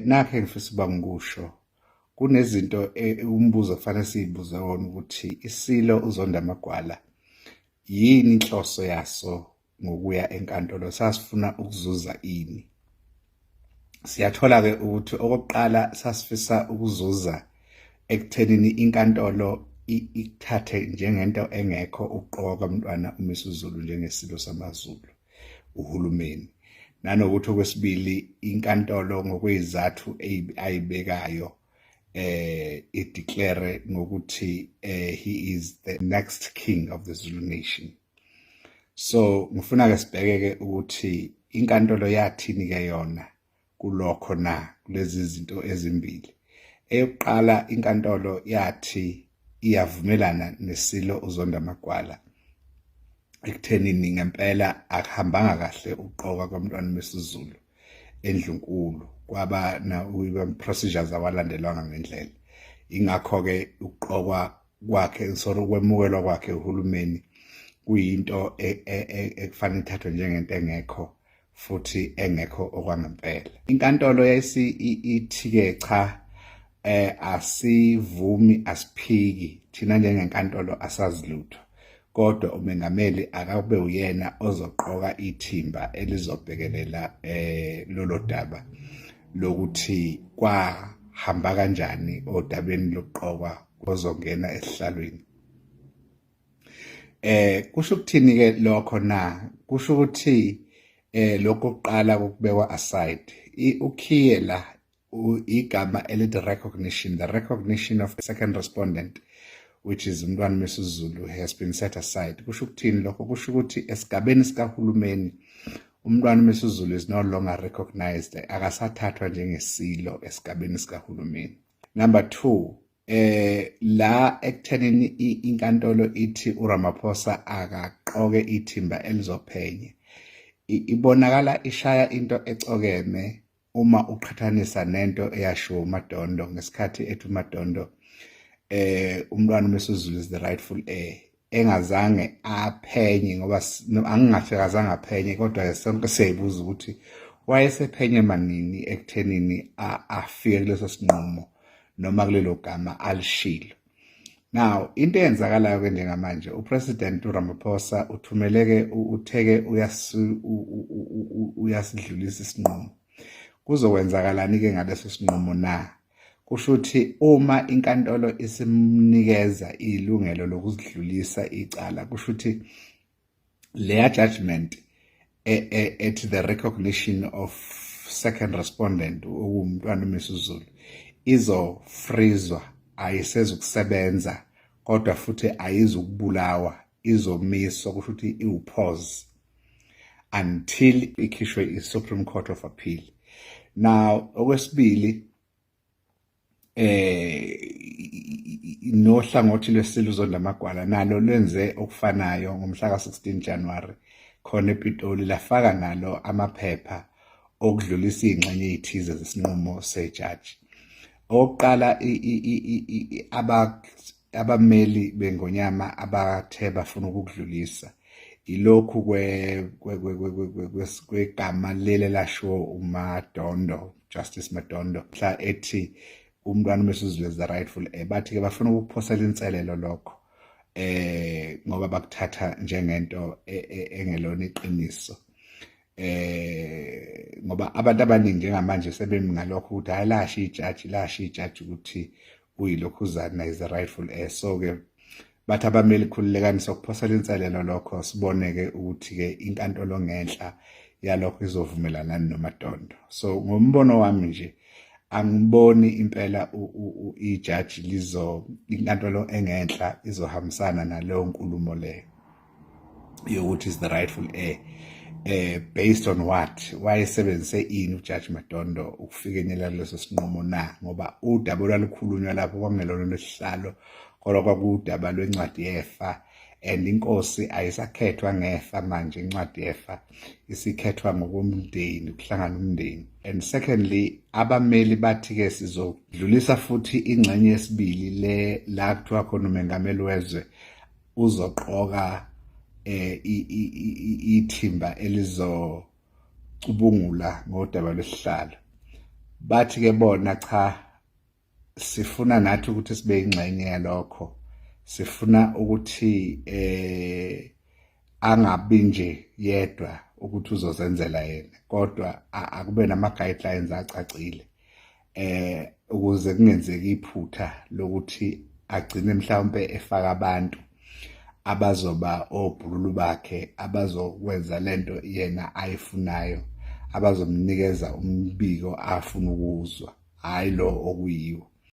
Nakho engifisa uba ngikusho, kunezinto umbuzo kufanele sizibuze wona ukuthi isilo uZonda Magwala yini inhloso yaso ngokuya enkantolo, sasifuna ukuzuza ini? Siyathola-ke ukuthi okokuqala sasifisa ukuzuza ekuthenini inkantolo ikuthathe njengento engekho ukuqokwa komntwana uMisuzulu njengesilo samaZulu uhulumeni, nanokuthi okwesibili inkantolo ngokwezizathu ayibekayo ideclare ngokuthi he is the next king of the Zulu nation. So ngifuna ke sibheke ke ukuthi inkantolo yathini ke yona kulokho na kulezi zinto ezimbili. Eyokuqala, inkantolo yathi iyavumelana nesilo uZonda Magwala ekuthenini ngempela akuhambanga kahle ukuqokwa komntwana uMisuzulu endlunkulu, kwaba na procedures awalandelwanga ngendlela, ingakho ke ukuqokwa kwakhe, sorry, ukwemukelwa kwakhe uhulumeni kuyinto ekufanele ithathwe njengento engekho futhi engekho okwangempela. Inkantolo yayisi ithi ke cha, asivumi, asiphiki, thina njengenkantolo asazi lutho, kodwa umengameli akabe uyena ozoqoka ithimba elizobhekelela lolo daba lokuthi kwahamba kanjani odabeni lokuqokwa kozongena esihlalweni. Kusho ukuthini ke lokho na? Kusho ukuthi lokho kuqala kokubekwa aside, ukhiye la igama elithi recognition, the recognition of the second respondent, which is umntwana Misuzulu, has been set aside. Kusho ukuthini lokho? Kusho ukuthi esigabeni sikahulumeni umntwana Misuzulu is no longer recognized, akasathathwa njengesilo esigabeni sikahulumeni. Number 2, la ekuthenini inkantolo ithi uRamaphosa akaqoke ithimba elizophenya, ibonakala ishaya into ecokeme uma uqhathanisa nento eyashiwo uMadondo ngesikhathi ethi uMadondo umntwana uMisuzulu is the rightful heir, engazange aphenye, ngoba angingathi akazange aphenye, kodwa sonke siyayibuza ukuthi wayesephenye manini ekuthenini afike kuleso sinqumo noma kulelo gama alishilo. Now into eyenzakalayo ke njengamanje, uPresident uRamaphosa uthumeleke, utheke uyasidlulisa isinqumo. Kuzokwenzakalani ke ngaleso sinqumo na? Kusho ukuthi uma inkantolo isimnikeza ilungelo lokuzidlulisa icala, kusho ukuthi leya judgment at the recognition of second respondent, okuwumntwana uMisuzulu, izofreezwa, ayisezukusebenza, kodwa futhi ayizukubulawa, izomiswa. Kusho ukuthi iwupause until ikhishwe i-Supreme Court of Appeal. Now okwesibili, nohlangothi lwesilo uZonda Magwala nalo lwenze okufanayo ngomhla ka-16 January khona ePitoli, lafaka nalo amaphepha okudlulisa izingxenye ezithize zesinqumo sejaji. Okokuqala, abameli bengonyama abathe bafuna ukukudlulisa ilokhu kwegama leli lashiwo uMadondo, Justice Madondo, mhla ethi umntwana uMisuzulu is the rightful heir. Bathi ke bafuna ukuphosela inselelo lokho ngoba bakuthatha njengento engelona iqiniso, ngoba abantu abaningi njengamanje sebemi ngalokho ukuthi hayi, lasho ijaji, lasho ijaji ukuthi uyilokhuzana is the rightful heir. So ke bathi abameli, khululekani, sokuphosela inselelo lokho, sibone-ke ukuthi-ke inkantolo ngenhla yalokho izovumelana noMadondo. So ngombono wami nje, angiboni impela ijaji lizo, inkantolo engenhla izohambisana naleyo nkulumo leyo yokuthi is the rightful heir. Based on what? Wayesebenzise ini uJudge Madondo ukufikenyela leso sinqumo na? Ngoba udaba olwalukhulunywa lapho kwakungelona lwesihlalo, kodwa kwakudaba lwencwadi yefa, and inkosi ayisakhethwa ngefa manje, incwadi yefa isikhethwa ngokomndeni, ukuhlangana umndeni. And secondly, abameli bathi ke sizodlulisa futhi ingxenye yesibili le la kuthiwa khona umengameli wezwe uzoqoka ithimba elizocubungula ngodaba lwesihlalo. Bathi ke bona cha, sifuna nathi ukuthi sibe ingxenye yalokho, sifuna ukuthi angabi nje yedwa ukuthi uzozenzela yena, kodwa akube nama guidelines acacile ukuze kungenzeki iphutha lokuthi agcine mhlawumbe efaka abantu abazoba obhululu bakhe, abazokwenza lento yena ayifunayo, abazomnikeza umbiko afuna ukuzwa, hayi lo okuyiwo.